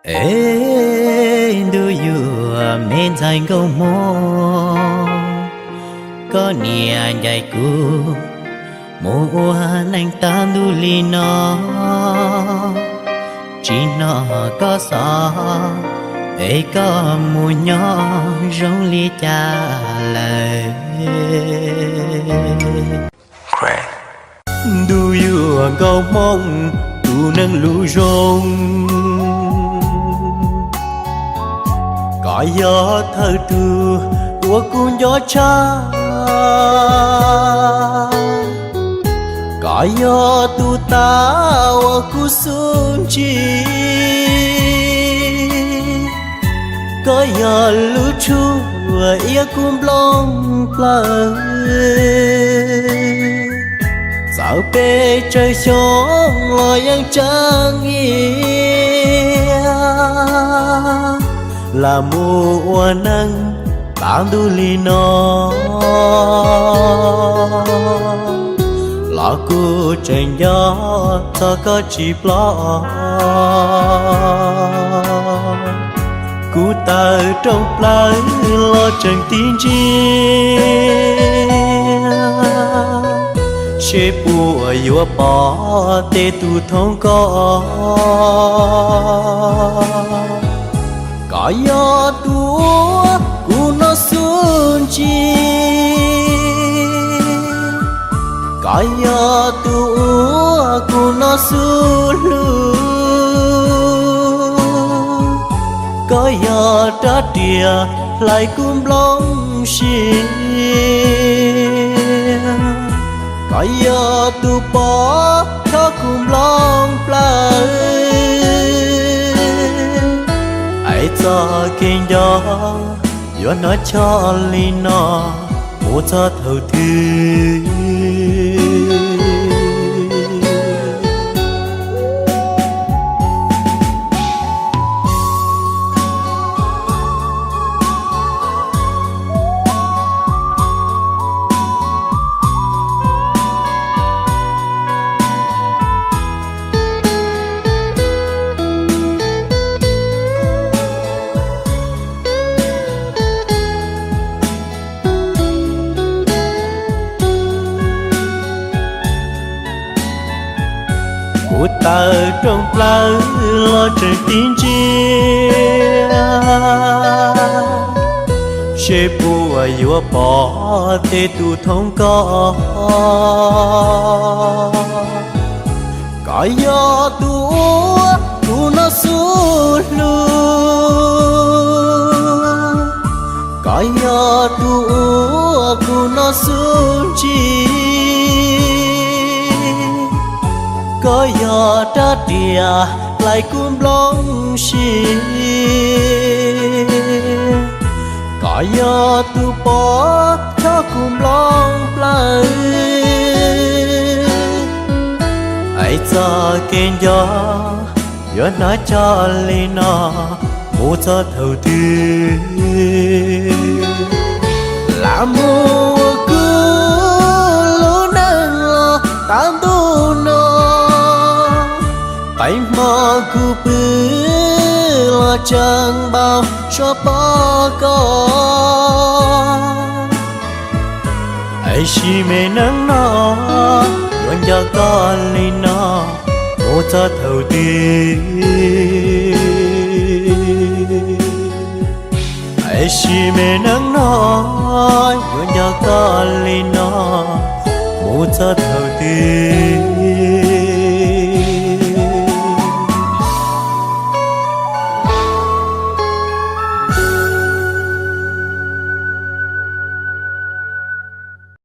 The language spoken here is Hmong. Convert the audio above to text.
Es ntuj yuav me ntxhais nkauj hmoob, koj niam ncaim kuv mus ua neej tag ntuj li no, tsis hnov koj xov, es koj mus nyob zoo li cas lawm? Ntuj yuav nkauj hmoob, tus neeg lus zoo, koj yog thawj tug uas kuv nco tshaj, koj yog tus tav uas kuv xub ntsig, koj yog lub tshuaj iab kuv nplooj plaws. Txawm pes tsawg xyoo los yeej tseem iab, lam mus ua neej tag ntuj li no, los kuv tseem nco txog koj tsis ploj. Kuv tawm rooj plaws los tseem tig ntsia, seb puas yuav pom tej tus thoob koj. Koj yog tus uas kuv noj xub ntsig, koj yog tus uas kuv noj xub hlub, koj yog rab riam hlais kuv nplooj siab, koj yog tus pov chob kuv nplooj plaws. Es txoj kev nco yuav hnov choj li no mus txog thaum twg? Kuv tawm rooj plaws los tseem tig ntsia, seb puas yuav pom tej tus thoob koj. Koj yog tus uas kuv noj xub hlub, koj yog tus uas kuv noj xub ntsig, koj yog rab riam hlais kuv nplooj siab, koj yog tus pov chob kuv nplooj plaws. Es txoj kev nco yuav hnov choj li no mus txog thaum twg? Lam mus ua kuv lub neej los tag ntuj no, qee hmo kuv pw los tseem npau suav pom koj. Es sim me neej no yuav nco koj li no mus txog thaum twg? Es sim me neej no yuav nco koj li no mus txog thaum twg?